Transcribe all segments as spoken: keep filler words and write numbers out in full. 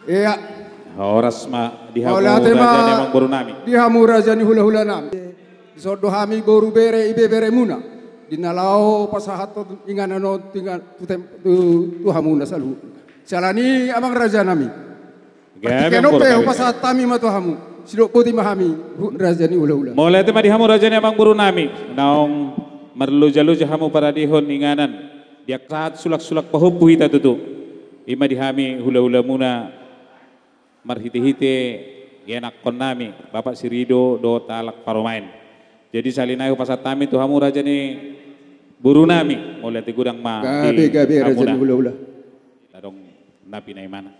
Ia. Horas ma di hamu raja ni amangboru nami. Di hamu raja ni hulahula nami. Dison do hami boru bere ibeberemuna. Di na laho pasahathon inganan on tu, tu hamuna saluhut. Siala ni amang raja nami. Gabe. Hupasahat hami ma tu hamu. Sidok boti ma hami, raja ni hulahula. Mauliate ma di hamu raja ni amangboru nami. Naung marlojaloja hamu paradehon inganan. Di angka sahat sulaksulak pahompu hita tutu. I ma di hami hulahulamuna marhitehite ianakkon nami, Bapak Sirido dohot halak parumaen. Jadi sahali nai hupasahat hami tu hamu raja ni boru nami, mauliate godang ma di hamuna. Gabe, gabe, raja ni hulahula. Adong na pinaimana.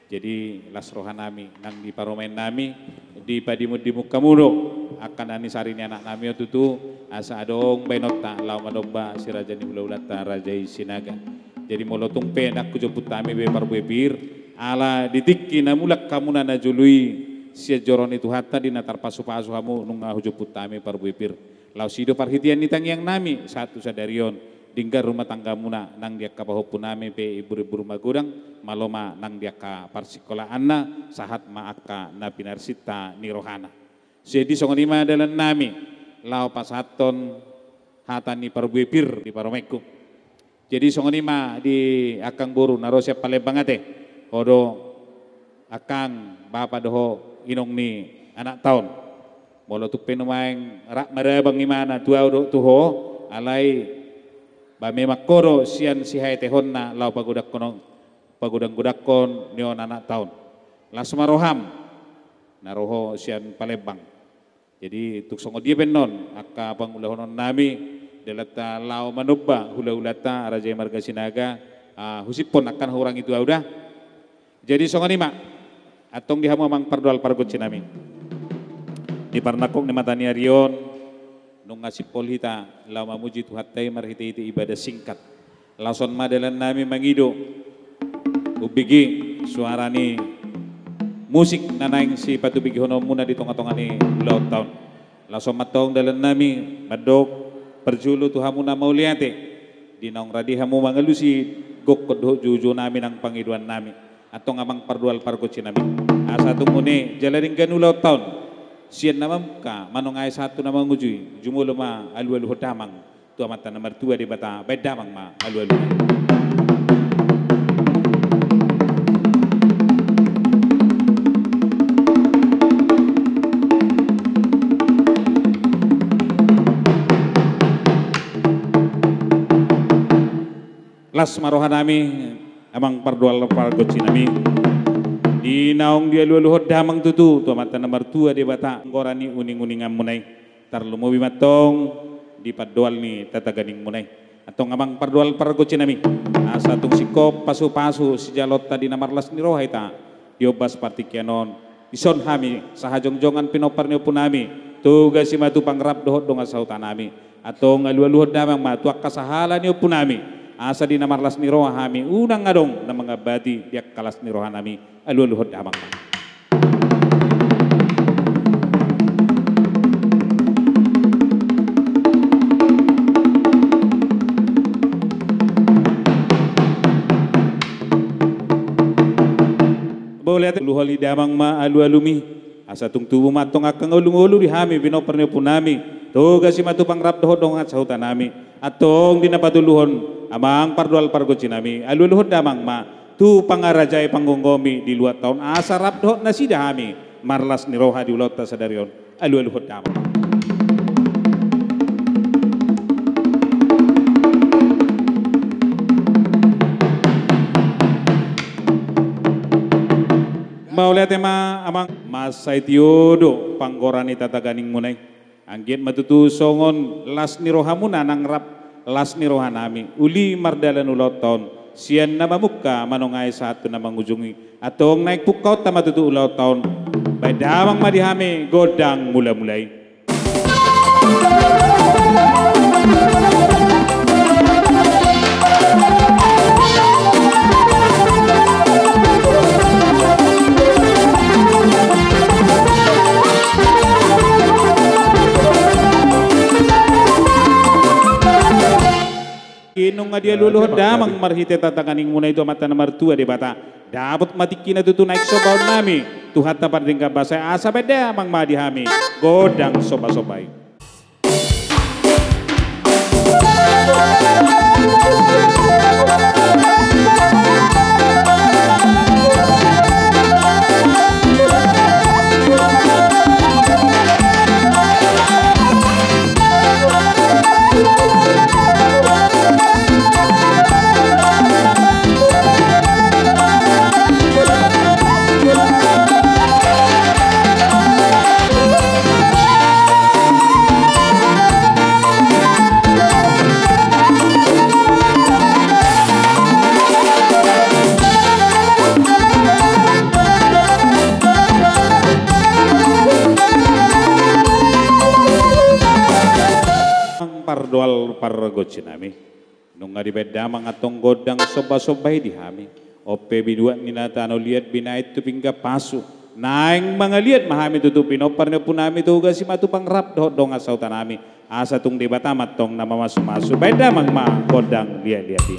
Jadi las roha nami nang di parumaen nami, dipadimundimung hamu do angka na nisari ni anak nami on tutu, asa adong baenonta laho manomba si raja ni hulahulanta raja i Sinaga. Jadi molo tung pe ndang hujomput hami be parbue pir, ala di tingki na mulak hamuna na jolo i sian joro ni Tuhanta di na tarpasupasu hamu nunga hujomput hami parbue pir. Laos i do parhitean ni tangiang nami sahat tu sadari on, denggan rumah tanggamuna nang di angka pahompu nami pe imburimbur magodang, malo ma nang di angka parsingkolaanna, sahat ma angka na pinarsinta ni rohana. Jadi songon i ma dalan nami laho pasahathon hata ni parbue pir di parumaenku. Jadi songon i ma di angkang boru na ro sian Palembang ate, ho do angkang bapa dohot inong ni anakta on. Molo tung pe nuaeng rap marabang imana tu ahu dohot tu ho, alai ba memang ho do sian sihaetehonna laho pagodangkon, pagodanggodangkon ni on anakta on. Las ma roham na ro ho sian Palembang. Jadi tung songon dia pe annon angka pangulahonon nami, dalanta laho manomba hulahulanta raja i marga Sinaga, ah, husiphon angka na hurangi tu ahu da. Jadi songon i ma, antong di hamu amang pardoal pargonsi nami. Di parnangkok ni mata ni ari on, nunga simpol hita laho mamuji Tuhanta i marhitehite ibadah singkat. Laos on ma dalan nami mangido umbege suara ni musik na naeng sipatubegehononmuna di tongatonga ni ulaonta on. Laos on ma antong dalan nami mandok parjolo tu hamu na mauliate, di naung rade hamu mangalusi gokhon dohot joujo nami nang pangidoan nami. Antong amang pardoal pargonsi nami, asa tung une jala denggan ulaonta on, sian na mamungka manongai sahat tu na mangujui, jumolo ma alualuhon damang tu Amanta na martua Debata, baen damang ma alualu. Las ma roha nami, amang pardoal pargonsi nami. Di naung dialualuhon damang tutu tu Amanta na martua Debata, nggora ni uninguninganmuna i. Tarlumobi ma antong di pandoal ni tataganingmuna i. Antong amang pardoal pargonsi nami, asa tung singkop pasupasu sijaloonta di na marlas ni roha hita di ombas partingkian on. Dison hami sahajongjongan pinompar ni ompu nami, togasi ma tu pangarahut dohot dongan sahuta nami. Antong alualuhon damang ma tu angka sahala ni ompu nami, asa di na marlas ni roha hami unang adong na mangambati di angka las ni roha nami. Alualuhon damang ma. Mauliate, alualuhon damang ma alualumi. Asa tung tubu ma antong angka ngolu-ngolu di hami pinompar ni ompu nami, togasi ma tu pangarahut dohot dongan sahuta nami. Antong di na patoluhon amang pardoal pargonsi nami, alualuhon damang ma tu pangarajai panggomgomi di luatta on, asa rap dohot nasida hami marlas ni roha di ulaonta sadari on. Alualuhon damang. Mauliate ma amang, mansai tio do panggora ni tataganingmuna i. Anggiat ma tutu songon las ni rohamuna nang rap las ni roha nami, uli mardalan ulaonta on, sian na mamungka manongai sahat tu na mangujungi. Antong naeng pungkaonta ma tutu ulaonta on. Baen damang ma di hami gondang mulamula i. Nunga dialualuhon damang marhite tataganingmuna i tu Amanta na martua Debata. Dapot ma tingkina tutu naeng sombaonnami Tuhanta pardenggan basa i, asa baen damang ma di hami gondang sombasomba i. Pardoal pargonsinami. Nunga dibaen damang antong gondang sombasomba i di hami. On pe binuat ni na tano liat binahen tu pinggan pasu. Naeng mangaliat ma hami tutu pinompar ni ompunami Toga Simatupang rap dohot dongan sahutanami. Asa tung Debata ma antong na mamasumasu. Baen damang ma gondang liatliat i.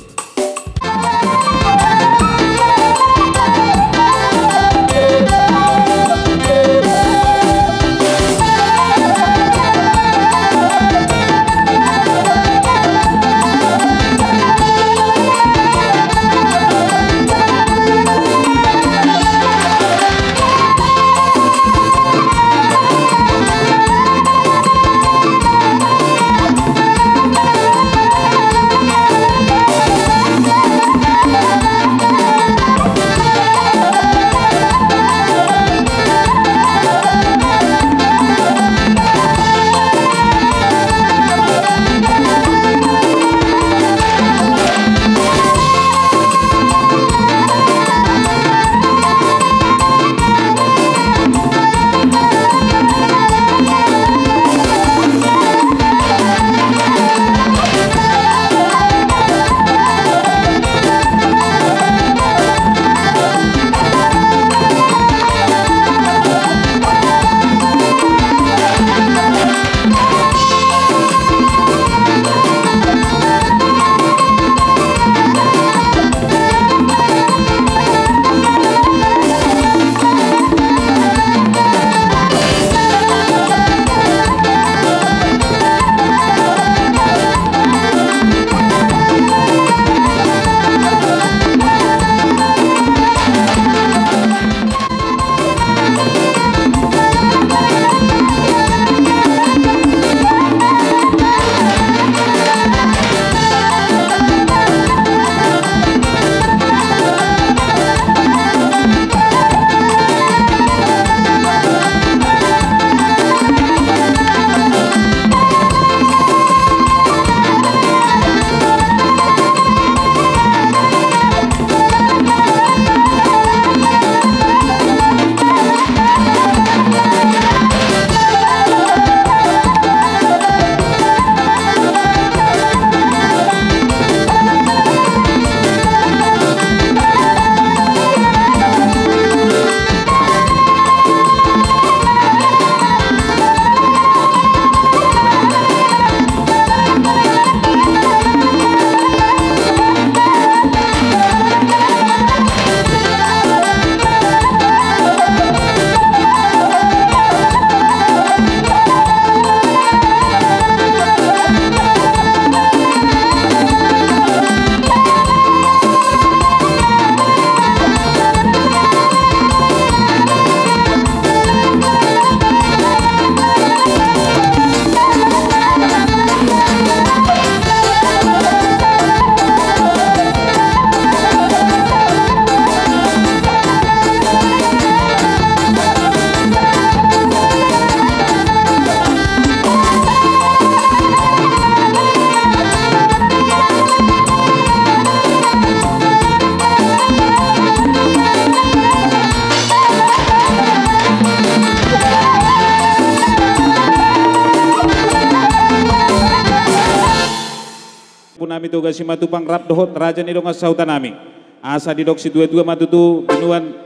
Ompunami Toga Simatupang rap dohot raja ni dongan sahutanami. Asa didok situatua ma tutu, binuan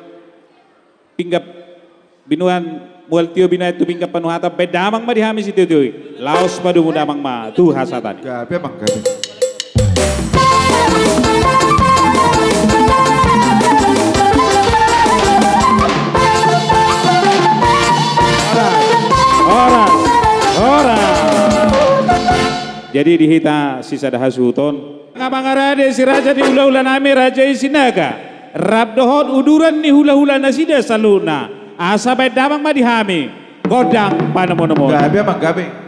pinggan, binuan mual tio binahen tu pinggan panuhatan, baen damang ma di hami sitiotio i. Laos padomu damang ma tu hasahatan i. Gabe, amang, gabe. Jadi di hita sisada hasuhuton. Nga mangarade si raja ni hulahula nami, Raja i Sinaga, rap dohot uduran ni hulahula nasida saluhutna. Asa baen damang ma di hami gondang panomunomuon. Gabe, amang, gabe.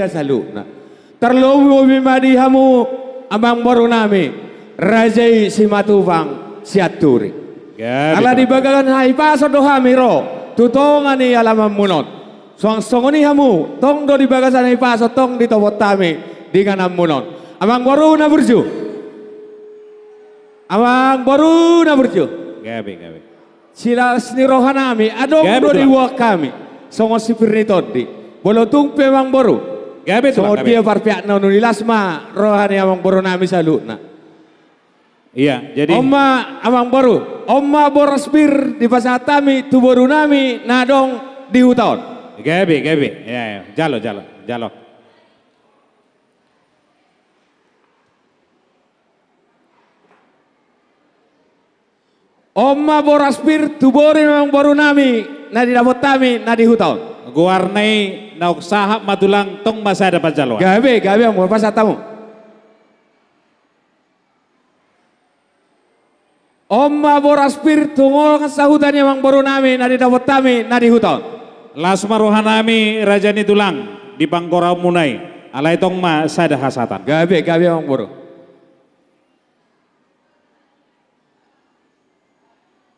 saluhutna. Tarlobi ma di hamu amangboru nami, raja i Simatupang Sianturi. Gabe. Ala di bagasan hahipason do hami ro tu tonga ni alamanmuna on. Suang songon i hamu, tong do di bagasan hahipason, tong ditopot hami di ingananmuna on. Amangboru na burju. Amangboru na burju. Gabe, gabe. Silas ni roha nami, adong do diboan hami songon sipir ni tondi. Molo tung pe amangboru. Gabe, Tulang, songon dia parpeakna on, uli las ma roha ni amangboru nami saluhutna. Ia, jadi on ma amangboru, on ma boras pir dipasahat hami tu boru nami na adong di huta on. Gabe, gabe. Ia, ia. Jalo, jalo, jalo. On ma boras pir tu boru ni amangboru nami na didapot hami na di huta on. Goarna i naung sahat ma, Tulang, tong ma sada panjaloan. Gabe, gabe, amangboru, pasahat hamu. On ma boras pir tu dongan sahuta ni amangboru nami na didapot hami na di huta on. Las ma roha nami, raja ni tulang, di panggoraonmuna i, alai tong ma sada hasahatan. Gabe, gabe, amangboru.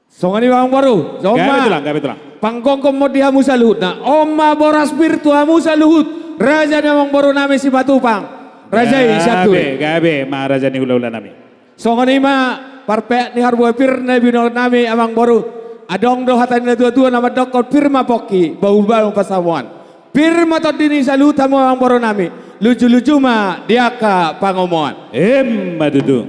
Songon i ma, amangboru. Gabe, Tulang, gabe, Tulang. Panggonggom ma di hamu saluhutna. On ma boras pir tu hamu saluhut, raja ni amangboru nami Simatupang, raja i Sianturi. Gabe, gabe ma, raja ni hulahula nami. Songon i ma parpeak ni harbue pir na binoan nami, amangboru. Adong do hata ni natuatua na mandokkon, pir ma pongki, bahulbahul pansamoan. Pir ma tondi ni saluhut hamu amangboru nami, lujuluju ma di angka pangomoan. Emma tutu.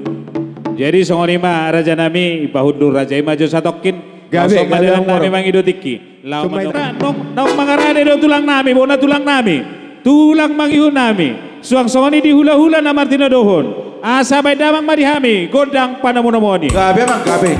Jadi songon i ma, raja nami, pahundul raja i ma jo satongkin. Gabe, gabe, amangboru. Laos ma dalan nami mangido tingki. Laos ma dalan nami. Naung mangarade do tulang nami, bona tulang nami. Tulang mangihut nami. Suang songon i di hulahula na martinodohon. Asa baen damang ma di hami gondang panomunomuon i. Gabe, amang, gabe.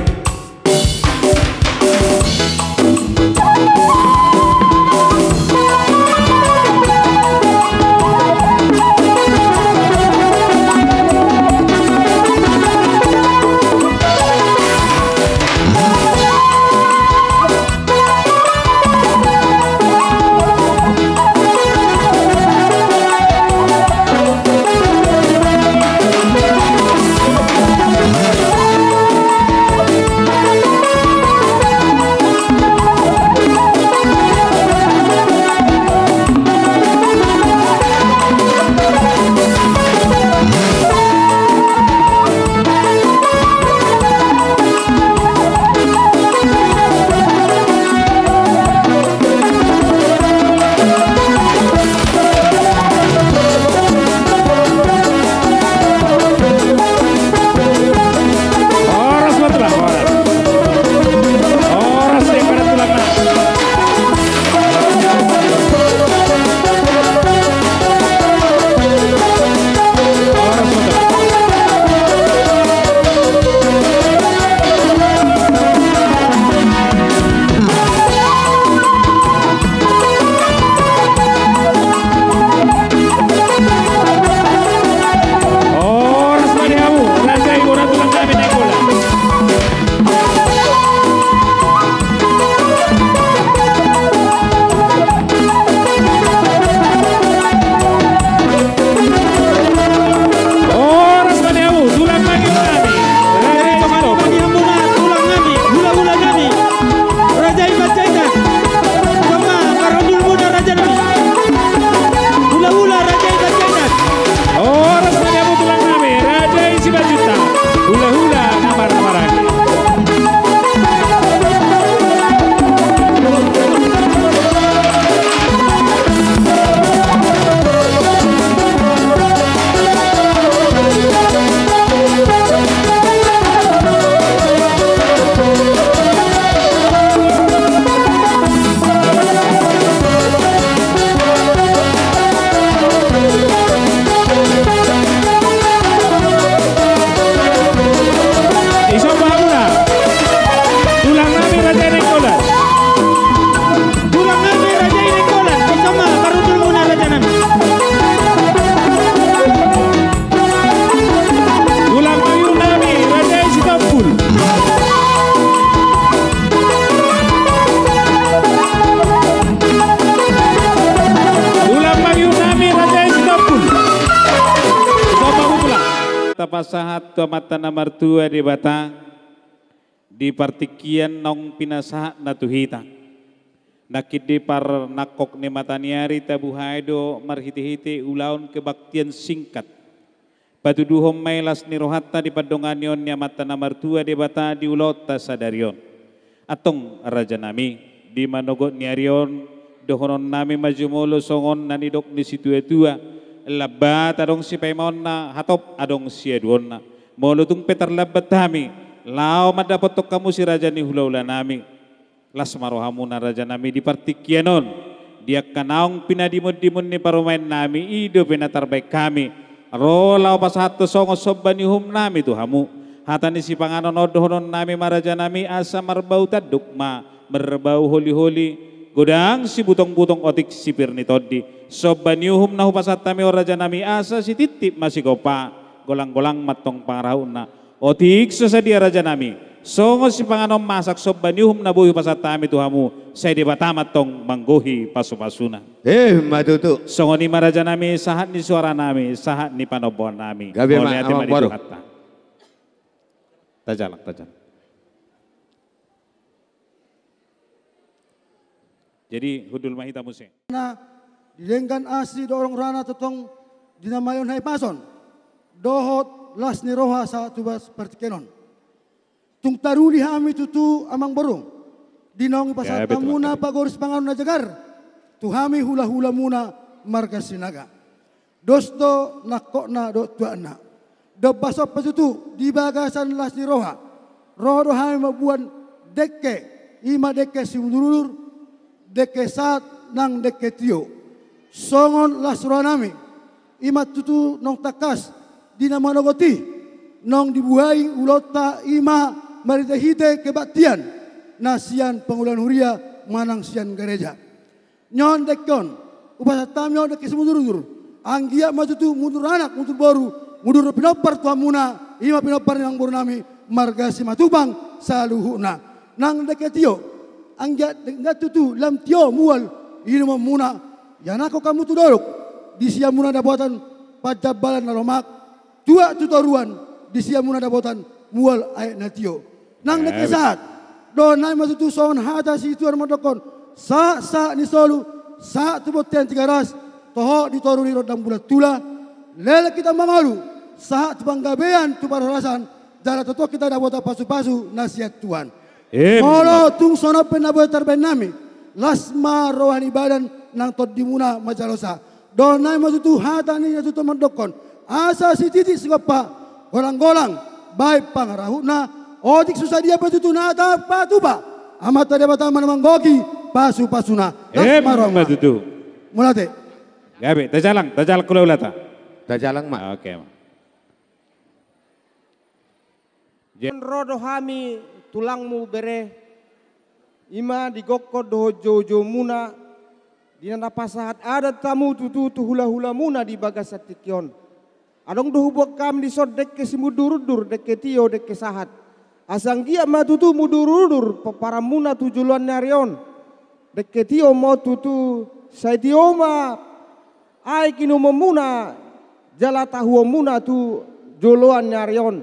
pasahat tu Amanta na martua Debata, di partingkian naung pinasahatna tu hita. Nangkin di parnangkok ni mataniari tabuhai do marhitehite ulaon kebaktian singkat. Patuduhon ma i las ni rohanta di pandonganion ni Amanta na martua Debata di ulaonta sadari on. Antong, Rajanami, di manogot ni ari on, dohononnami ma jumolo songon na nidok ni situatua: Lambat adong sipaimaonna, hatop adong siaduonna. Molo tung pe tarlambat hami laho mandapothon hamu si raja ni hulahulanami, las ma rohamuna, Rajanami, di partingkian on, di angka naung pinadimondimon ni parumaennami, i dope na tarbaen hami ro laho pasahathon songon somba ni uhumnami tu hamu. Hata ni sipanganon on dohononnami ma, Rajanami, asa marbau tanduk ma, marbau holiholi, godang sibutongbutong, otik sipir ni tondi. Somba ni uhum na hupasahat hami on, Rajanami, asa sitiptip ma sigompa, golanggolang ma antong pangarahutna. Otik so sadia, Rajanami, songon sipanganon masak, somba ni uhum na boi hupasahat hami tu hamu, sai Debata ma antong manggohi pasupasuna. Emma tutu. Songon i ma, Rajanami, sahat ni suaranami, sahat ni panomboannami. Gabe ma, mauliate ma di Tuhanta. Tajalang, tajalang. Jadi, hundul ma hita muse. Na di denggan asi dohot rohana tongtong di na malion hahipason dohot las ni roha sahat tu bagas partingkian on. Tung taruli hami tutu, Amangboru, di naung ipasahat hamuna pagoru sipanganon na jagar tu hami hulahulamuna marga Sinaga. Dos do nangkokna dohot tuatna. Dompak sompa tutu di bagasan las ni roha, ro do hami mamboan dengke, i ma dengke simudurudur, dengke sahat nang dengke tio. Songon las rohanami, i ma tutu naung tangkas di na manogot i, naung dibuhai ulaonta, i ma marhitehite kebaktian na sian pangulaon huria manang sian gareja. Nion dengke on hupasahat hami on dengke simudurudur. Anggiat ma tutu mudur anak, mudur boru, mudur pinompar tu hamuna, i ma pinompar ni amangborunami marga Simatupang saluhutna. Nang dengke tio, anggiat, anggiat tutu lam tio mual inumonmuna, ianakhon hamu tu dolok, disi hamuna dapotan panjambalan na lomak, tuat tu toruan, disi hamuna dapotan mual aek na tio. Nang dengke sahat, dohononnami ma tutu songon hata ni situatua mandokkon: Sahat, sahat ni solu, sahat tu bontean Tigaras, toho di toru ni rondang bulan tula, leleng hita mangolu, sahat tu panggabean tu parhorasan, jala tongtong hita dapotan pasupasu na sian Tuhan. Molo tung songon on pe na boi tarbaen nami, las ma roha ni badan nang tondimuna manjalosa. Dohononnami ma tutu hata ni na tutu mandokkon: Asa sititi sigompa, golang-golang baen pangarahutna, otik so sadia pe tutu na tapatupa, Amanta Debata ma na manggohi pasupasuna. Las ma roha. Mauliate. Gabe, tajalang, tajalang hulahulamuna. Tajalang ma. Oke. Ro do hami tulangmu bere, i ma di gokhon dohot joujoumuna, di na pasahat adat hamu tutu tu hulahulamuna di bagasan tingki on. Adong do huboan hami dison dengke simudurudur, dengke tio, dengke sahat. Asa anggiat ma tutu mudurudur pomparanmuna tu joloan ni ari on. Dengke tio ma on tutu, sai tio ma aek inumonmuna jala tahuonmuna tu joloan ni ari on.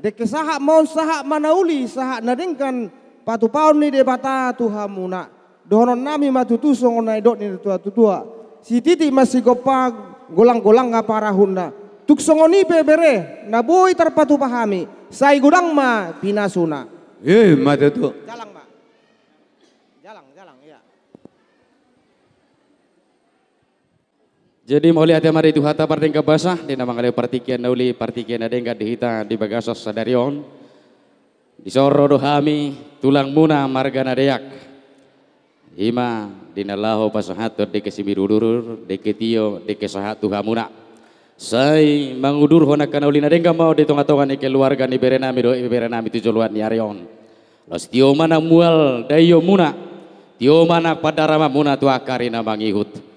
Dengke sahat ma on, sahat ma na uli, sahat na denggan, patupaon ni Debata tu hamuna. Dohononnami ma tutu songon na nidok ni natuatua: Sititi ma sigompa, golang-golang pangarahutna. Tung songon i pe bere, na boi tarpatupa hami, sai godang ma pinasuna. Emma tutu. Jalang ma. Jalang, jalang, ya. Jadi mauliate ma di Tuhanta pardenggan basa, di na mangalehon partingkian na uli, partingkian na denggan di hita di bagasan sadari on. Dison ro do hami tulangmuna marga na deak, i ma di na laho pasahathon dengke simudurudur, dengke tio, dengke sahat tu hamuna. Sai mangudurhon angka na uli na denggan ma on di tongatonga ni keluarga ni berenami dohot ibeberenami tu joloan ni ari on. Laos tio ma nang mual daionmuna, tio ma nang pandaramanmuna tu angka ari na mangihut.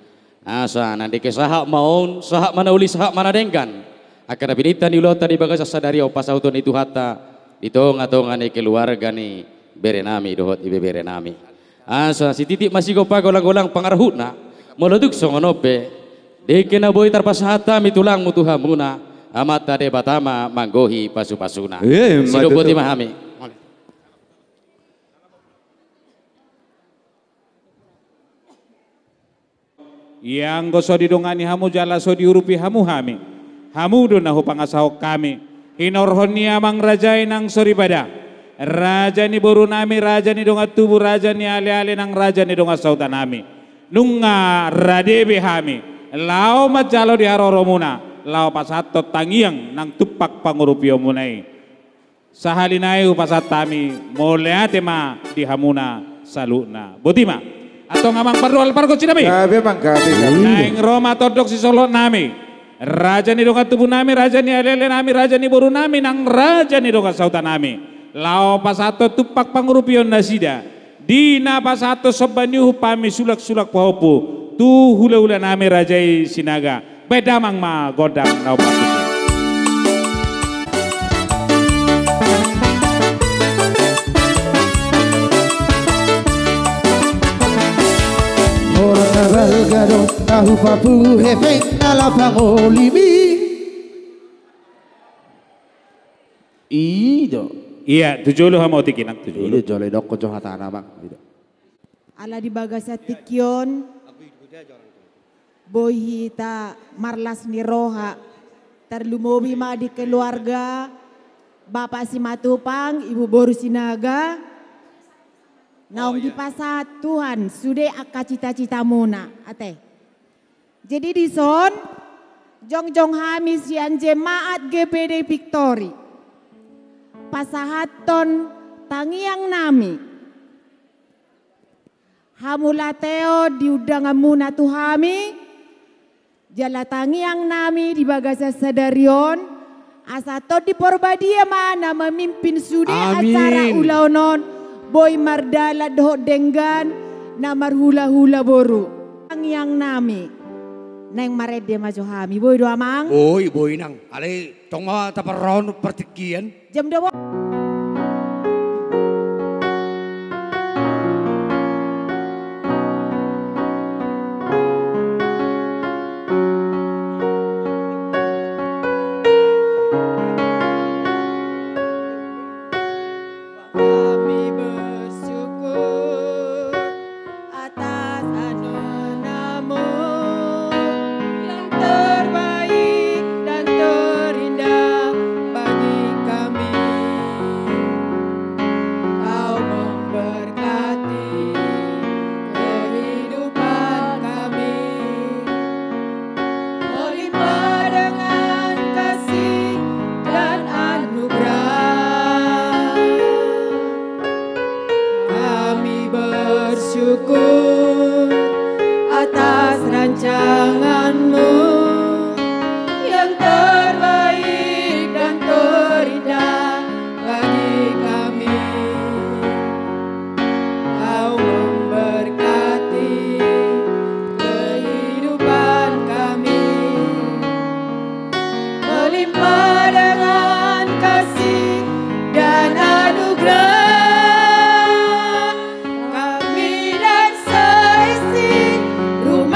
Asa nang dengke sahat ma on, sahat ma na uli, sahat ma na denggan, angka na pinangido ni ulaonta di bagasan sadari on, pasauton ni Tuhanta di tongatonga ni keluarga ni berenami dohot ibeberenami. Asa sititi ma sigompa, golang-golang pangarahutna. Molo tung songon on pe, dengke na boi tarpasahat hami tulangmu tu hamuna, Amanta Debata ma manggohi pasupasuna. Emma tutu. Sidok boti ma hami. Ia anggo so didongani hamu jala so diurupi hamu hami, hamu do na hupangasahon hami. Hinorhon ni amang raja i nang soripada, raja ni borunami, raja ni dongan tubu, raja ni aleale nang raja ni dongan sahutanami. Nunga rade be hami laho manjalo di haroromuna, laho pasahathon tangiang nang tumpak pangurupionmuna i. Sahali nai hupasahat hami, mauliate ma di hamuna saluhutna. Boti ma. Antong amang pardoal pargonsinami. Gabe, amang, gabe, gabe. Naeng ro ma tondong sisolhotnami, raja ni dongan tubunami, raja ni alealenami, raja ni borunami nang raja ni dongan sahutanami, laho pasahathon tumpak pangurupion nasida di na pasahathon somba ni uhum hami sulak-sulak pahompu tu hulahulanami raja i Sinaga. Baen damang ma gondang na umpasisi. Holan na balga do na hupapungu hepeng na laho pangolimi. I do. Ia, tu jolo hamu otik inang, tu jolo. I do, jolo idokkon jo hatana, amang. I do. Ala di bagasan tingki on boi hita marlas ni roha, tarlumobi ma di keluarga Bapak Simatupang, Ibu boru Sinaga, naung dipasahat Tuhan sude angka cita-citamuna, ate. Jadi dison, jongjong hami sian jemaat G P D Victory pasahathon tangiangnami, hamauliateon di undanganmuna tu hami, jala tangiangnami di bagasan sadari on, asa Tondi Porbadia ma na mamimpin sude acara ulaon on, boi mardalan dohot denggan na marhulahula boru. Tangiangnami, naeng marende ma jo hami, boi do amang? Boi, boi nang. Alai tong ma taparrohahon partingkian. Jam dua belas. Kami bersyukur atas anugerah-Mu yang terbaik dan terindah bagi kami. Kau memberkati kehidupan kami, melimpah dengan kasih dan anugerah. Kami bersyukur atas rancangan-Mu yang terbaik dan terindah bagi kami. Kau memberkati kehidupan kami, melimpah dengan kasih dan anugerah. Kami dan seisi rumah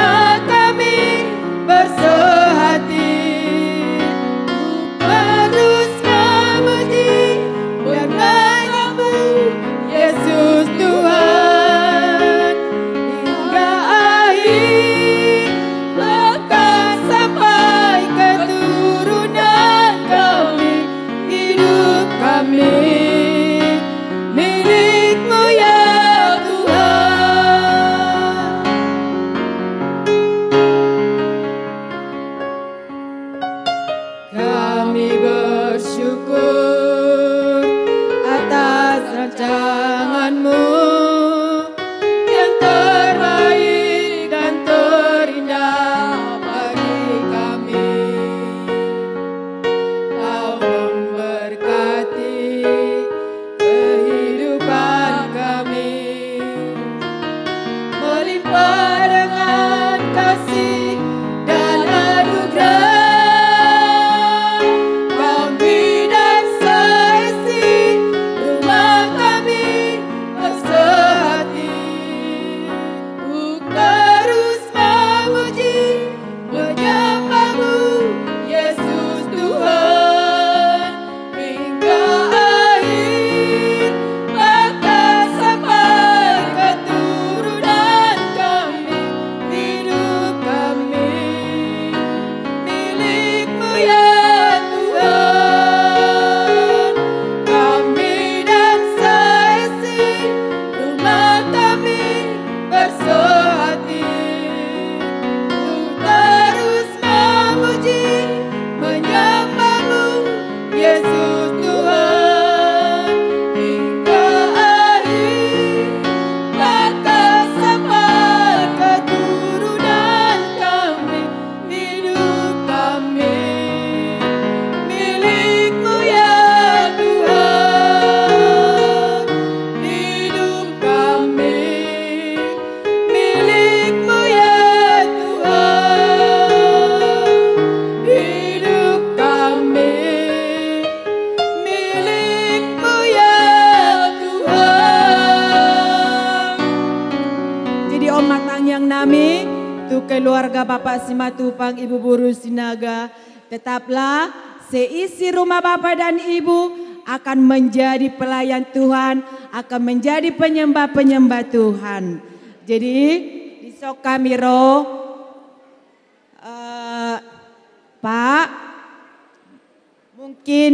Om ma tangiang nami tu keluarga Bapak Simatupang, Ibu Boru Sinaga. Tetaplah seisi rumah Bapak dan Ibu akan menjadi pelayan Tuhan, akan menjadi penyembah-penyembah Tuhan. Jadi, dison hami ro, eh, Pak, mungkin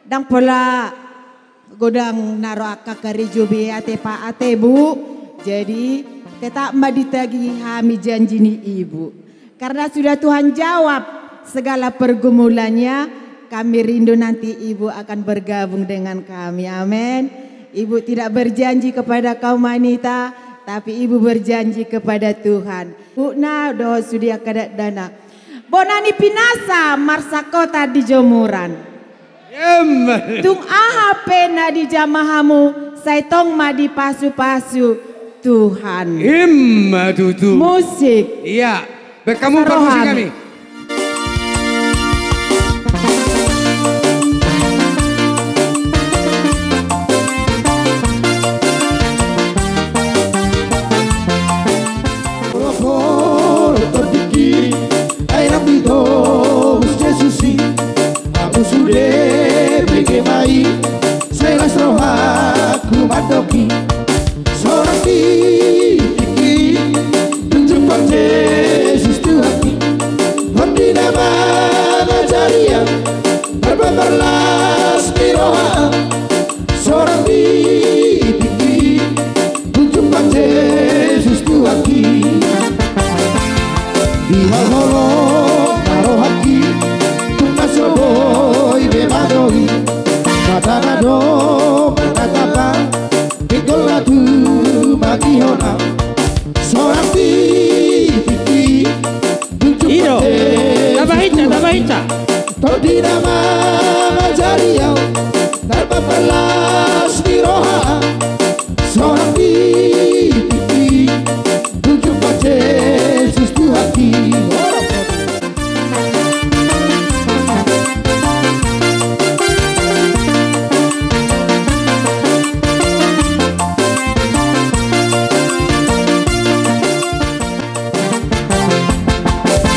ndang pola godang na ro angka karejo be, ate Pak, ate Bu. Jadi, tetap ma ditagih hami janji ni Ibu. Karena sudah Tuhan jawab segala pergumulannya, kami rindu nanti Ibu akan bergabung dengan kami. Amin. Ibu tidak berjanji kepada kaum wanita, tapi Ibu berjanji kepada Tuhan. Ibuna dohot sude angka dakdanak. Bona ni pinasa marsangkotan di jomuran. Em. Tung aha pe na dijama hamu, sai tong ma dipasu-pasu Tuhan. Ima tutu. Musik. Iya. Baen hamu parmusik hami. Ai rambu i tobus Jesus i, hamu sude bege ma i, sai las rohangku mandok i. Sorang di tingki, dung jumpang Jesus Tuhanki, Tondi na mangajari au, marpambar las ni roha. Sorang di tingki, dung jumpang Jesus Tuhanki. Di holong-holong na rohangki, tung na so boi be madoli, hata na dohot na tapa, pinggol na tumangihon au. Sorang di tingki, dung jumpang Jesus Tuhanki. Tamba hinsa, tamba hinsa. Tondi na mangajari au, marpambar las ni roha. Sorang di tingki, dung jumpang Jesus Tuhanki.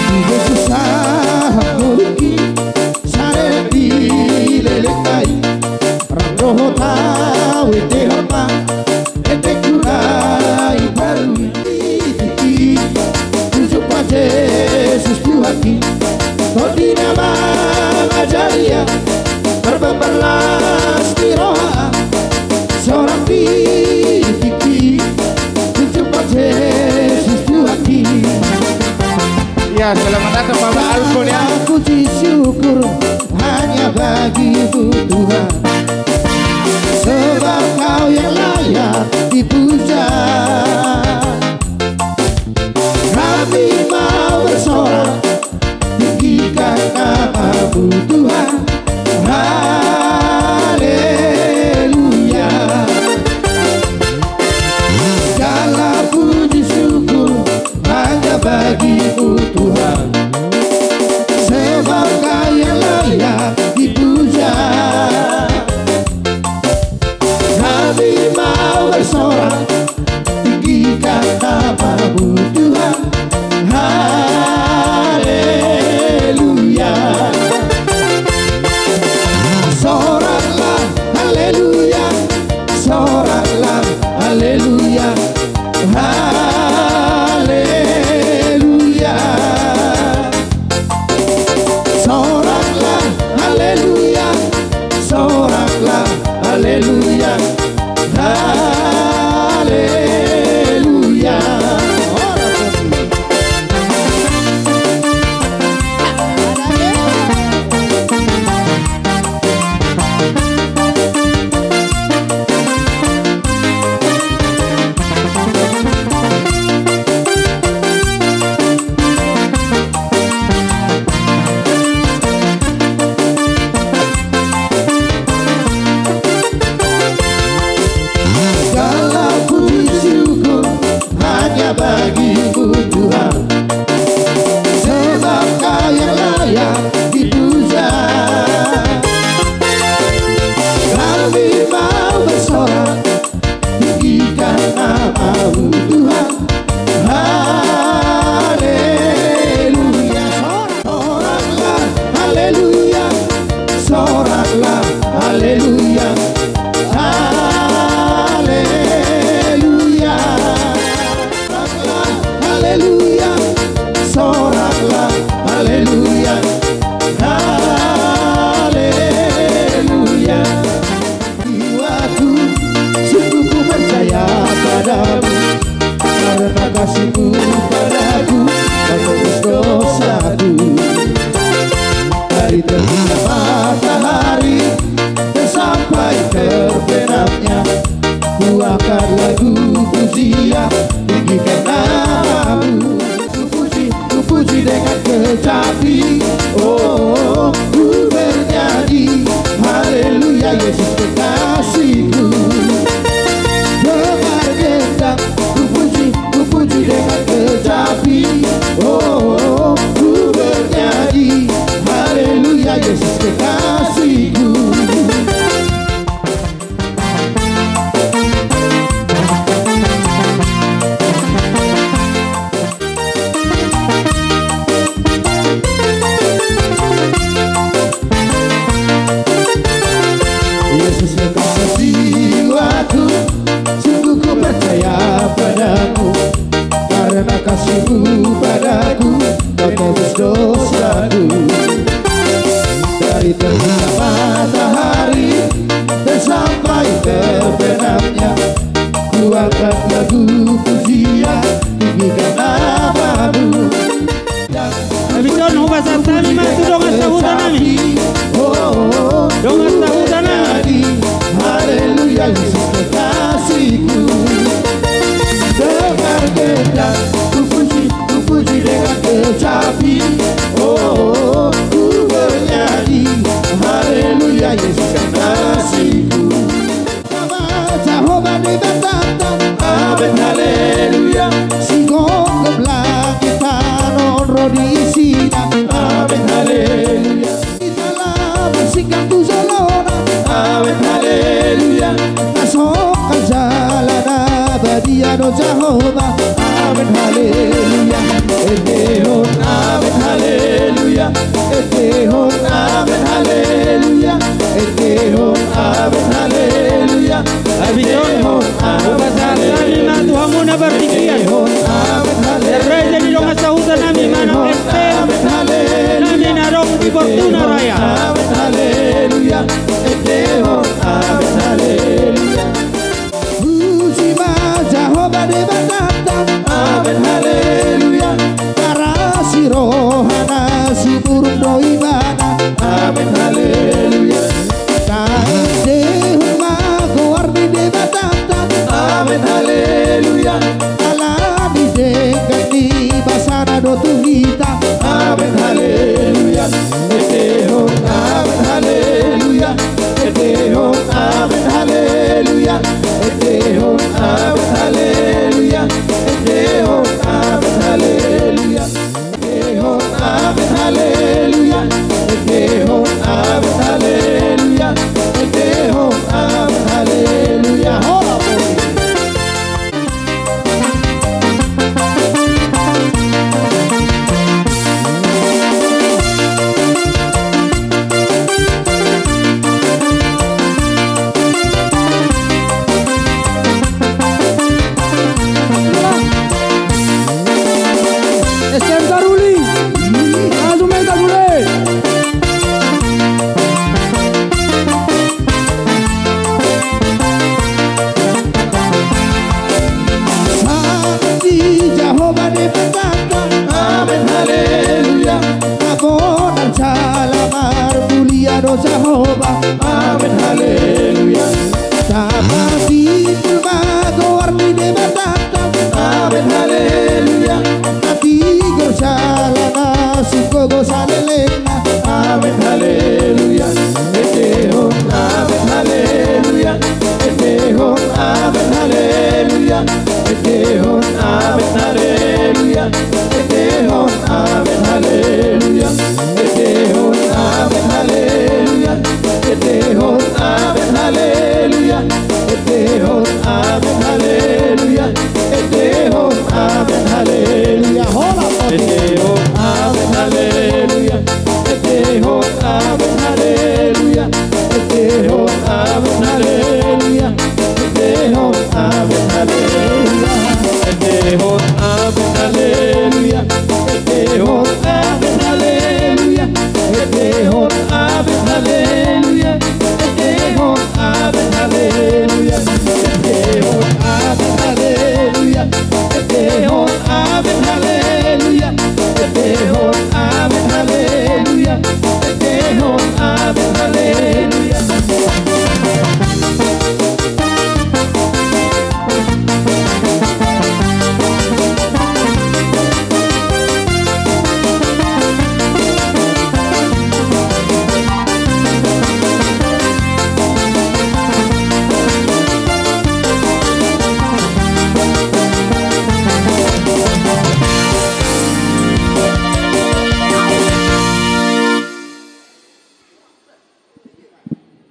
Di Jesus sahat ngolungki, saleleng di lelengna i, rap dohot au endehon ma endengku na imbaru i. Dung jumpang Jesus Tuhanki, Tondi na mangajari au, marpambar las ni roha. Sorang di tingki, dung jumpang Jesus Tuhanki. Ya, selamat datang, Bapak Alfon, ya. Puji syukur hanya bagi-Mu, Tuhan, sebab Kau yang layak dipuja. Kami mau bersorak, tinggikan nama-Mu, Tuhan. Haleluya. Segala puji syukur hanya bagi-Mu, Tuhan, sebab Kau yang layak dipuja. Kami mau bersorak, tinggikan nama-Mu, Tuhan. Haleluya. Soraklah, haleluya. Soraklah, haleluya. Haleluya. Soraklah, haleluya. Soraklah, haleluya. Haleluya. Karena kasih-Mu padaku, kau tebus dosaku. Dari terbitnya matahari dan sampai terbenamnya, ku angkat lagu pujian, tinggikan nama-Mu. Ku puji, ku puji dengan kecapi, oh, ku bernyanyi, haleluya, Yesus kekasihku. Dengar gendang, ku puji, ku puji dengan kecapi, oh, ku bernyanyi, haleluya, Yesus kekasihku. Yesus, kekasih jiwaku, sungguh ku percaya padamu, karena kasih-Mu padaku, kau tebus dosaku. Dari terbitnya matahari dan sampai terbenamnya, ku angkat lagu pujian, tinggikan nama-Mu. Habis on, hupasahat hami ma tu dongan sahuta nami. Dongan sahuta nami. Haleluya, Yesus kekasihku. Dengar gendang, ku puji, ku puji dengan kecapi. Oh, ku bernyanyi, haleluya, Yesus kekasihku. Sama Jahowa Debatanta. Amen, haleluya. Sigomgom langit tano ro di isina. Amen, haleluya. Hita laho marsingkap tu jolona. Amen, haleluya. Na songkan jala na badia do Jahowa. Amen, haleluya. Endehon, amen, haleluya. Endehon, amen, haleluya. Endehon, amen, haleluya. Habis on, hupasahat hami ma tu hamuna partingkian. Endehon, amen, haleluya. Raja ni dongan sahuta nami, manang S T M nami na adong di Fortuna Raya. Amen, haleluya. Endehon, amen, haleluya. Puji ma Jahowa Debatanta. Amen, haleluya. Tarasi rohana, sumurung do ibana. Amen, haleluya. Taendehon ma goar ni Debatanta. Amen, haleluya. Ala ni denggan ni basana do tu hita. Amen, haleluya. Endehon, amen, haleluya. Endehon, amen, haleluya. Endehon, amen, haleluya. Endehon, amen, haleluya. Endehon, amen, haleluya. Endehon, amen, haleluya. Endehon, amen, haleluya. Hola, hola.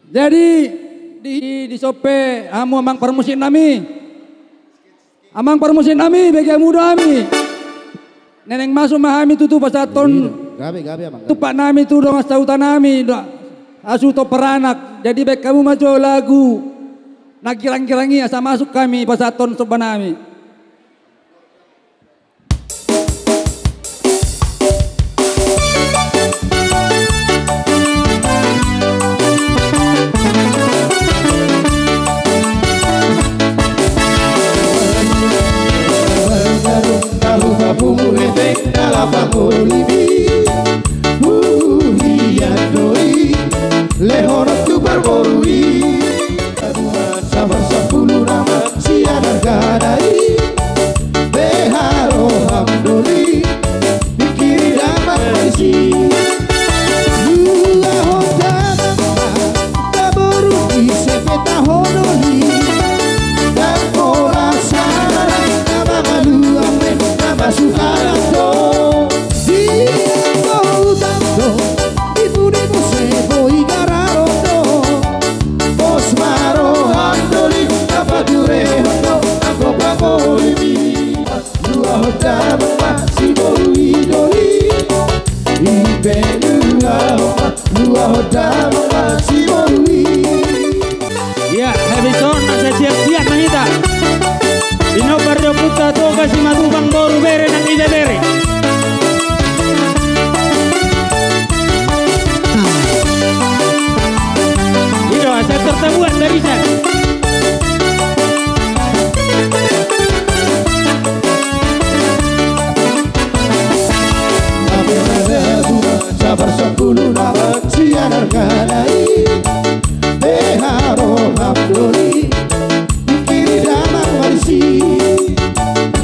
Jadi, di, di, dison pe hamu amang parmusik nami. Amang parmusik nami, bagianmu do hami. Naeng masuk ma hami tutu pasahathon. Gabe, gabe, amang, gabe. Tumpak nami tu dongan sahuta nami, do, hasuhuton paranak. Jadi, baen hamu ma jo lagu na girang-girang i asa masuk hami pasahathon somba nami. Sabar sampulu nama sian argana i, beha roham doli, pingkiri damang marisi. Luahon damang ma naboru i, ise pe taho doli, ndang pola sada na mangaluang be na masukanan do. Di anggo utang do, di pudi muse boi gararon do. Pos ma roham doli, na paturehon do anggo pangolimi. Luahon damang ma si boru i doli. I pe luahon ma, luahon damang ma si boru i. Ia, habis on, asa siap-siap ma hita. Di nomor dua puluh satu, Toga Simatupang boru bere nang ibebere. I do, asa tertabuan barisan. Sabar sampulu nama sian argana i, beha roham doli, pingkiri damang marisi.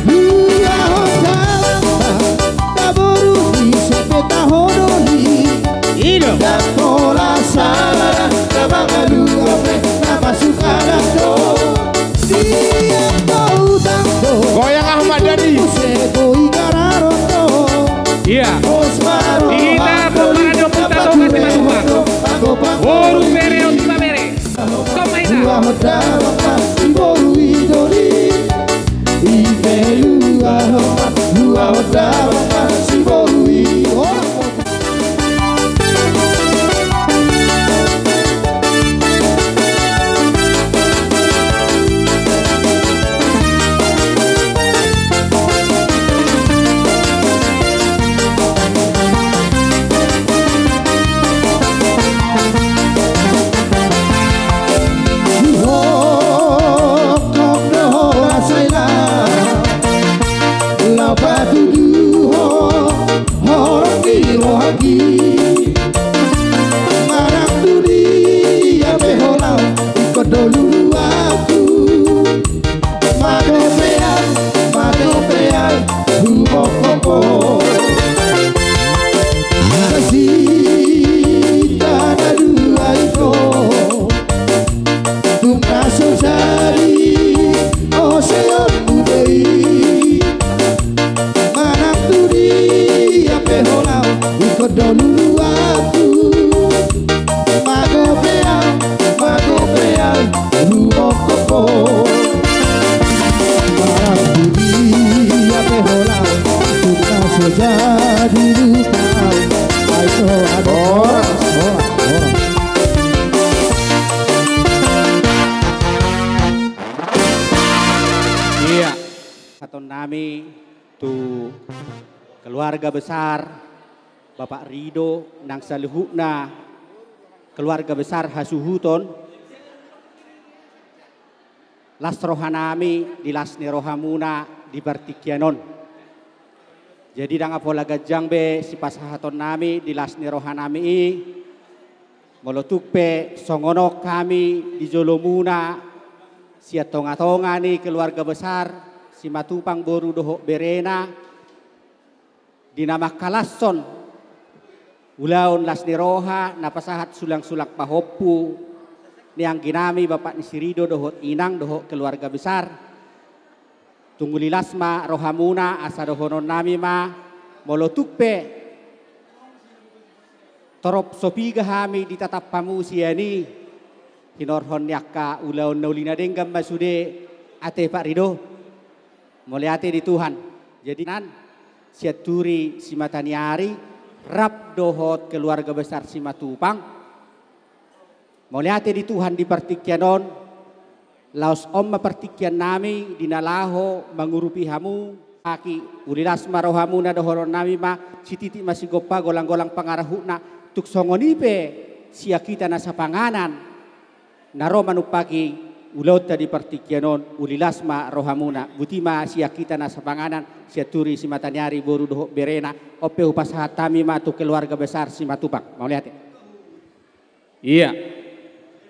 Luahon damang ma naboru i, ise pe taho doli. I do. Ndang pola sada na mangaluang be na masukanan do. Di anggo utang do. Goyang, Ahmad Dhani. Muse boi gararon do. Ia. Di hita pomparan ni ompunta Toga Simatupang, boru bere on, ibebere. Tong ma hita. Luahon damang ma si boru i doli. I pe luahon ma, luahon damang ma si boru i. Laho patuduhon holong ni rohangki. Manang tu dia pe ho laho, ingkon do luluanku. Magopean, magopean, humongkop ho. Nasida na dua i do. Tung na so jadi, oseonmu do i. Manang tu dia pe ho laho, ingkon do luluanku. Magopean, magopean, humongkop ho. Manang tu dia pe ho laho, tung na so jadi, lupa. Ai so, aduh. Horas, horas, horas. Ia, pasahaton nami tu keluarga besar Bapak Rido nang saluhutna keluarga besar hasuhuton. Las roha nami di las ni rohamuna di partingkian on. Jadi ndang pola ganjang be sipasahaton nami di las ni roha nami i. Molo tung pe songon on hami di jolomuna, sian tonga-tonga ni keluarga besar Simatupang boru dohot berena, di na mangkalashon ulaon las ni roha na pasahat sulang-sulang pahompu ni anggi nami, bapak ni si Rido dohot inang dohot keluarga besar. Tung uli las ma rohamuna, asa dohonon nami ma, molo tung pe torop so piga hami di tatap hamu sian i, Hinorhon ni angka ulaon na uli na denggan ma sude, ate Pak Rido. Mauliate di Tuhan. Jadi nan, Sianturi Simataniari, rap dohot keluarga besar Simatupang. Mauliate di Tuhan di partingkian on, laos on ma partingkian nami di na laho mangurupi hamu, aki, uli las ma rohamuna dohonon nami ma, sititi ma sigompa, golang-golang pangarahutna, tung songon i pe sian hita na sapanganan, na ro manumpahi ulaonta di partingkian on, uli las ma rohamuna, boti ma sian hita na sapanganan, Sianturi Simataniari boru dohot berena, on pe hupasahat hami ma tu keluarga besar Simatupang. Mauliate. Ia.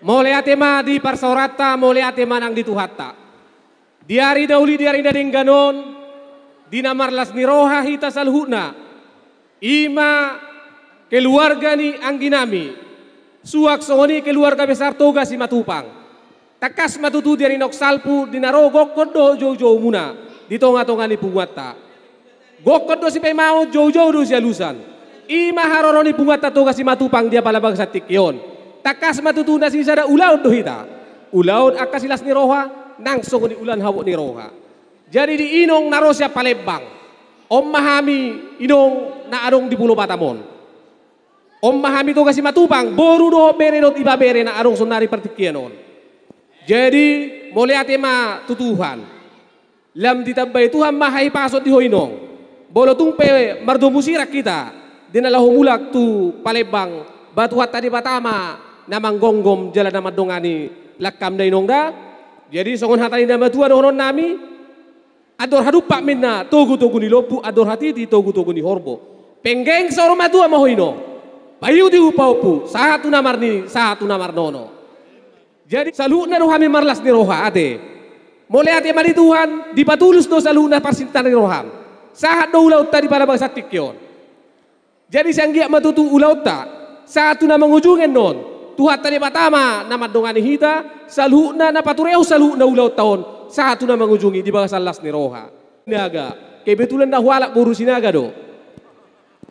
Mauliate ma di parsaoranta, mauliate ma nang di Tuhanta. Di ari na uli, di ari na denggan on, di na marlas ni roha hita saluhutna. I ma keluarga ni anggi nami. Suang songon i keluarga besar Toga Simatupang. Tangkas ma tutu di ari naung salpu, di na ro gokhon dohot joujoumuna di tonga-tonga ni punguanta. Gokhon do sipaimaon, joujou do sialusan. I ma haroro ni punguanta Toga Simatupang di apala bagasan tingki on. Tangkas ma tutu na sisada ulaon do hita. Ulaon angka silas ni roha, nang songon i ulaon habot ni roha. Jadi di inong na ro sian Palembang. On ma hami inong na adong di Pulo Batam on. On ma hami Toga Simatupang, boru dohot bere dohot ibebere na adong saonari partingkian on. Jadi, mauliate ma tu Tuhan. Lam ditambai Tuhan ma hahipason di ho inong. Molo tung pe mardomu sirang hita, di na laho mulak tu Palembang, ba Tuhanta Debata ma na manggomgom jala na mandongani langkamna inong da. Jadi songon hata ni na matua dohonon nami, andor hadumpak ma inna togu-togu ni lombu, andor hatiti togu-togu ni horbo. Penggeng saur matua ma ho inong. Paihut-ihut pahompu, sahat tu na marnini, sahat tu na marnono. Jadi saluhutna do hami marlas ni roha, ate. Mauliate ma di Tuhan, dipatulus do saluhutna parsinta ni roham. Sahat do ulaonta di apala bagasan tingki on. Jadi sai anggiat ma tutu ulaonta sahat tu na mangujungi annon. Tuhanta Debata ma na mandongani hita, saluhutna na paturehon saluhutna ulaonta on, sahat tu na mangujungi di bagasan las ni roha. Sinaga, kebetulan na hualap boru Sinaga do.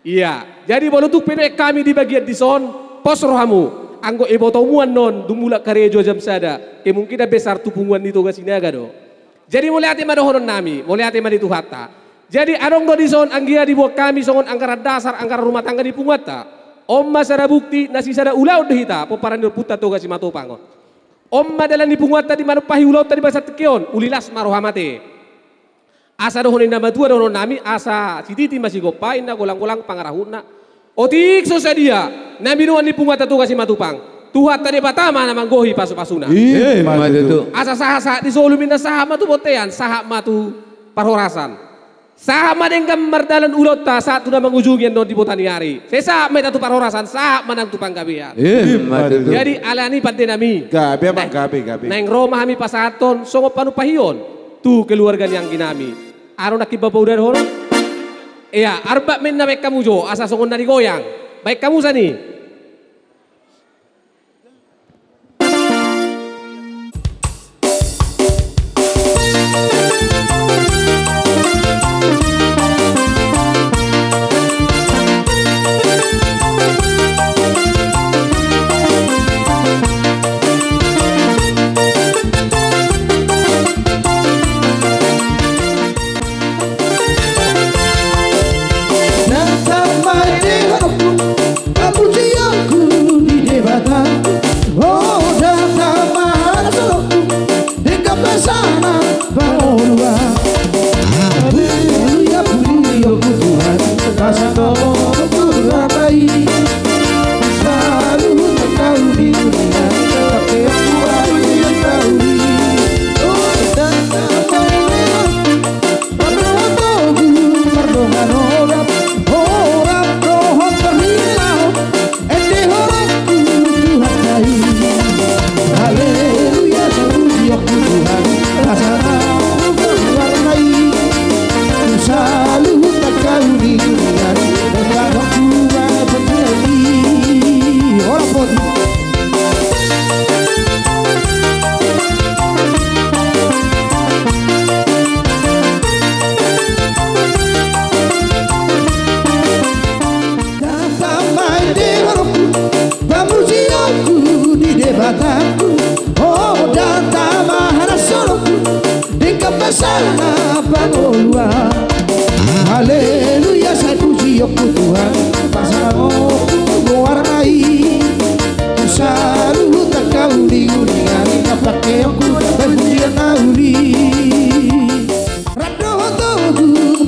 Ia, jadi molo tung pe nuaeng hami di bagian dison, pos rohamu, anggo ibotomu annon, dung mulak karejo jam sada, kemungkinan besar tu punguan ni Toga Sinaga do. Jadi mauliate ma dohonon nami, mauliate ma di Tuhanta. Jadi adong do dison anggia diboan hami songon anggaran dasar, anggaran rumah tangga ni punguanta. On ma sada bukti na sisada ulaon do hita, pomparan ni ompunta Toga Simatupang on. On ma dalan ni punguanta di manumpahi ulaonta di bagasan tingki on, uli las ma roham ate. Asa dohonon ni na matua dohonon nami, asa sititi ma sigompa, inna golang-golang pangarahutna. Otik so sadia na minuan ni punguanta Toga Simatupang, Tuhanta Debata ma na manggohi pasu-pasuna. Ima tutu. Asa sahat-sahat ni solu, inna sahat ma tu bontean, sahat ma tu parhorasan. Sahat ma denggan mardalan ulaonta sahat tu na mangujungi annon di bota ni ari. Sai sahat ma hita tu parhorasan, sahat ma nang tu panggabean. Ima tutu. Jadi alani pande nami, gabe ma, gabe, gabe. Naeng ro ma hami pasahathon songon panumpahion tu keluarga ni anggi nami. Adong nangkin paboa dohonon. Ia, arbat ma inna, baen hamu jo, asa songon na nigoyang. Baen hamu sani. Datang ma di horongku, pujianku di Debata. O datang ma di horongku, denggan ma sana pangomoan. Haleluya, puji Ho Tuhan, kasih-Mu Tuhan baik. Selalu Engkau di dunia, tapi aku ada di Engkau. O datang ma di horongku, Mardongan orat, orat dohot parhilala, ende horongku Tuhan nai. Haleluya, pujianku Tuhan, kasih-Mu Tuhan nai. Saluhut angka uli-ulian,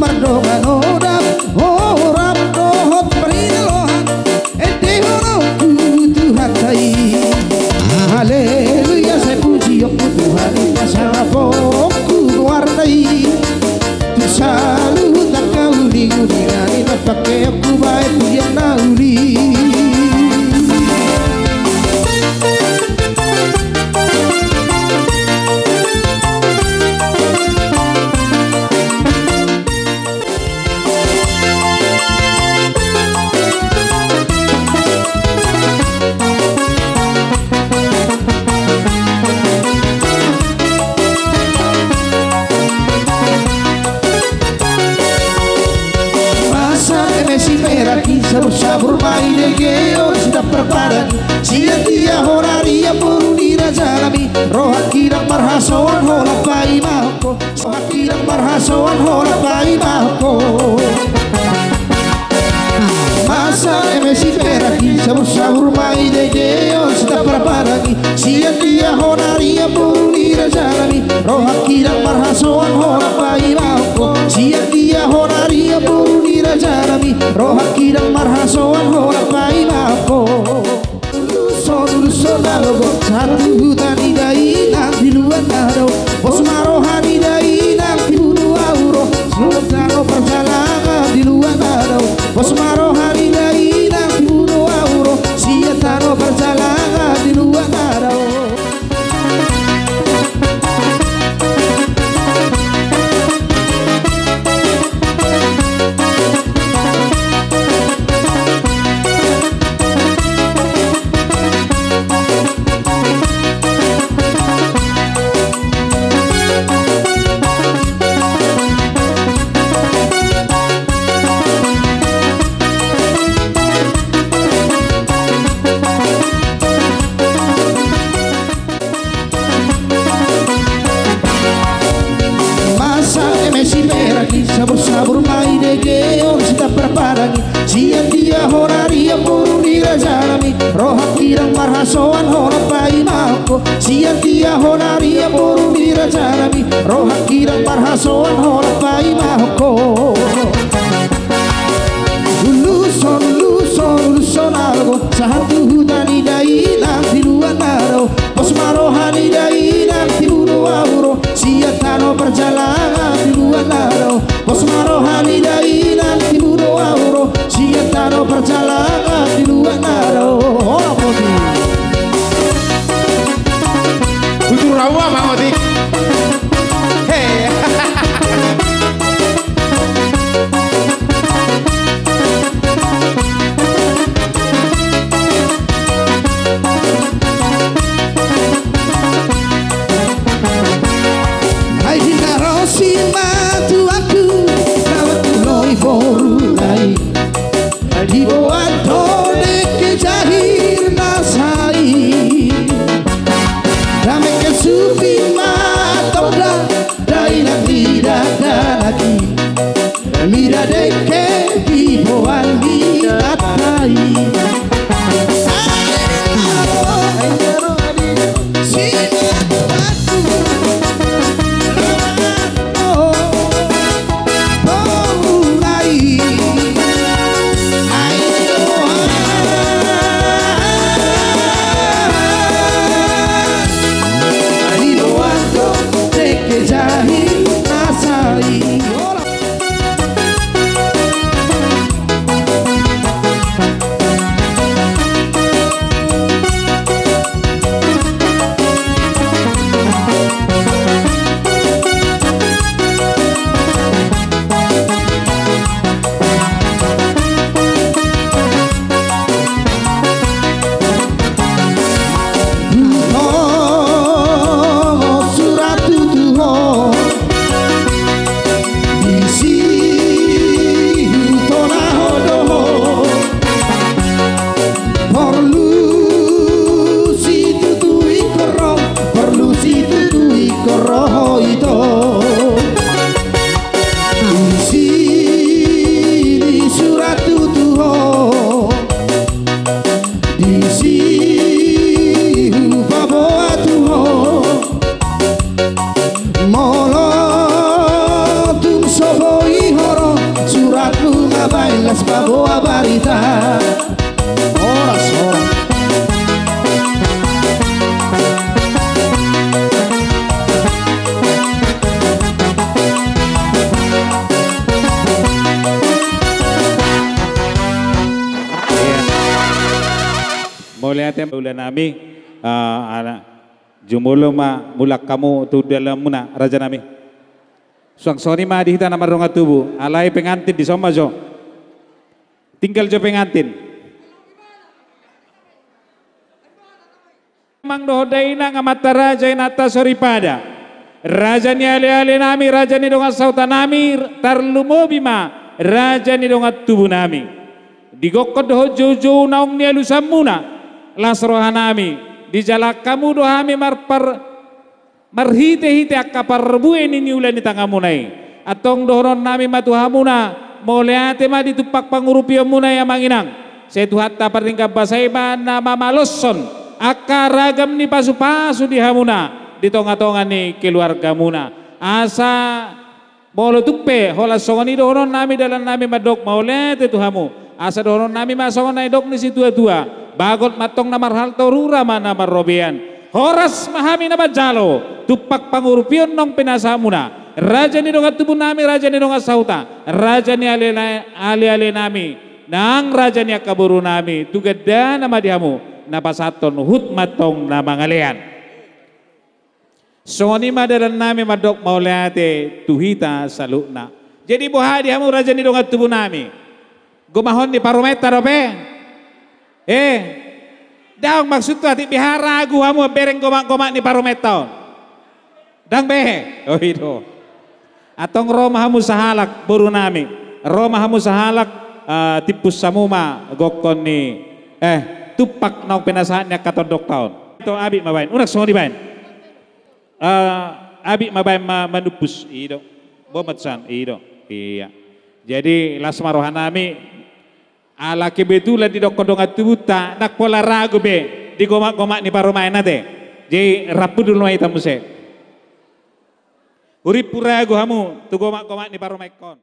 Pardonganon, rap dohot parinaroan, endehononku Tuhanta i. Haleluya, sai pujionku Tuhan i, pasangaponku goarna i. Tu saluhut angka uninguningan i, na pangkeonku baen pujian na uli. Masa eme siperak i, sabur-sabur ma i dege on, sitampar padang i. Sian dia hona rian boru ni rajanami, rohangki ndang marhasoan holan paimahonku. Rohangki ndang marhasoan holan paimahonku. Masa eme siperak i, sabur-sabur ma i dege on, sitampar padang i. Sian dia hona rian boru ni rajanami, rohangki ndang marhasoan holan paimahonku. Sian dia hona rian boru ni rajanami, rohangki ndang marhasoan holan paimahonku. Ulos on, ulos on na logot, sahat tu huta ni dainang di luat na dao. Pos ma roha ni dainang, tibu do au ro. Sian tano parjalangan di luat na dao. Pos ma roha ni dainang, tibu do au ro. Sian tano parjalangan di luat na dao. Masa eme siperak i, sabur-sabur ma i dege on, sitampar padang i. Sian dia hona rian boru ni rajanami, rohangki ndang marhasoan holan paimahonku. Sian dia hona rian boru ni rajanami, rohangki ndang marhasoan holan paimahonku. Ulos on, ulos on, ulos on na logot, sahat tu huta ni dainang di luat na dao. Pos ma roha ni dainang, tibu do au ro. Sian tano parjalangan di luat na dao. Pos ma roha ni dainang, tibu do au ro. Sian tano parjalangan di luat na dao. Hola, Poti. Butuh rawa, Bang Otik. Hei. Ai di na ro simatuangku, na martulo i boruna i. Diboan do dengke jahir nasa i. Dame ke supi ma tonda, dainang ni dakdanak i. Mida dengke diboan ni dakdanak i. Boa barita. Horas, horas. Iya. Mauliate ma ula nami, eh, ala, jumolo ma mulak hamu tu dalanmuna, raja nami. Suang songon i ma di hita na mardongan tubu, alai pengantin dison ma jo. Tinggal jo pengantin. Amang dohot dainang, amanta raja, inanta soripada, raja ni aleale nami, raja ni dongan sahuta nami, tarlumobi ma raja ni dongan tubu nami. Di gokkon dohot joujou naung nialusanmuna, las roha nami, dijalang hamu do hami marpar-, marhitehite angka parbue ni niula ni tanganmuna i. Antong dohonon nami ma tu hamuna, mauliate ma di tumpak pangurupionmuna i, amang inang. Sai Tuhanta pardenggan basa i ma na mamaloshon angka ragam ni pasupasu di hamuna di tongatonga ni keluargamuna. Asa molo tung pe holan songon i dohonon nami, dalan nami mandok mauliate tu hamu. Asa dohonon nami ma songon na nidok ni situatua: Bagot ma antong na marhalto, rura ma na marrobean. Horas ma hami na manjalo tumpak pangurupion naung pinasahatmuna, raja ni dongan tubu nami, raja ni dongan sahuta, raja ni ale-, aleale nami, nang raja ni angka boru nami. Tu gandana ma di hamu, na pasahathon huhut ma antong na mangalean. Songon i ma dalan nami mandok mauliate tu hita saluhutna. Jadi boha di hamu, raja ni dongan tubu nami? Gomahon ni parumaenta dope? Eh, daong maksudhu, atik beha ragu hamu bereng gomak-gomak ni parumaenta on? Ndang be. Oh, i do. Antong ro ma hamu sahalak, boru nami. Ro ma hamu sahalak, eh, timpus hamu ma gokkon ni, eh, tumpak naung pinasahat ni angka tondongta on. Antong abit ma baen. Unang songon i baen. Eh, abit ma baen ma-, manumpus, i do. Bomat san, i do. Iya. Jadi, las ma roha nami, ala kebetulan didokkon dongan tubunta, ndang pola ragu be di gomak-gomak ni parumaen ate. Jadi, rap hundul ma hita muse. Hurimpu ragu hamu tu gomak-gomak ni parumaenkon.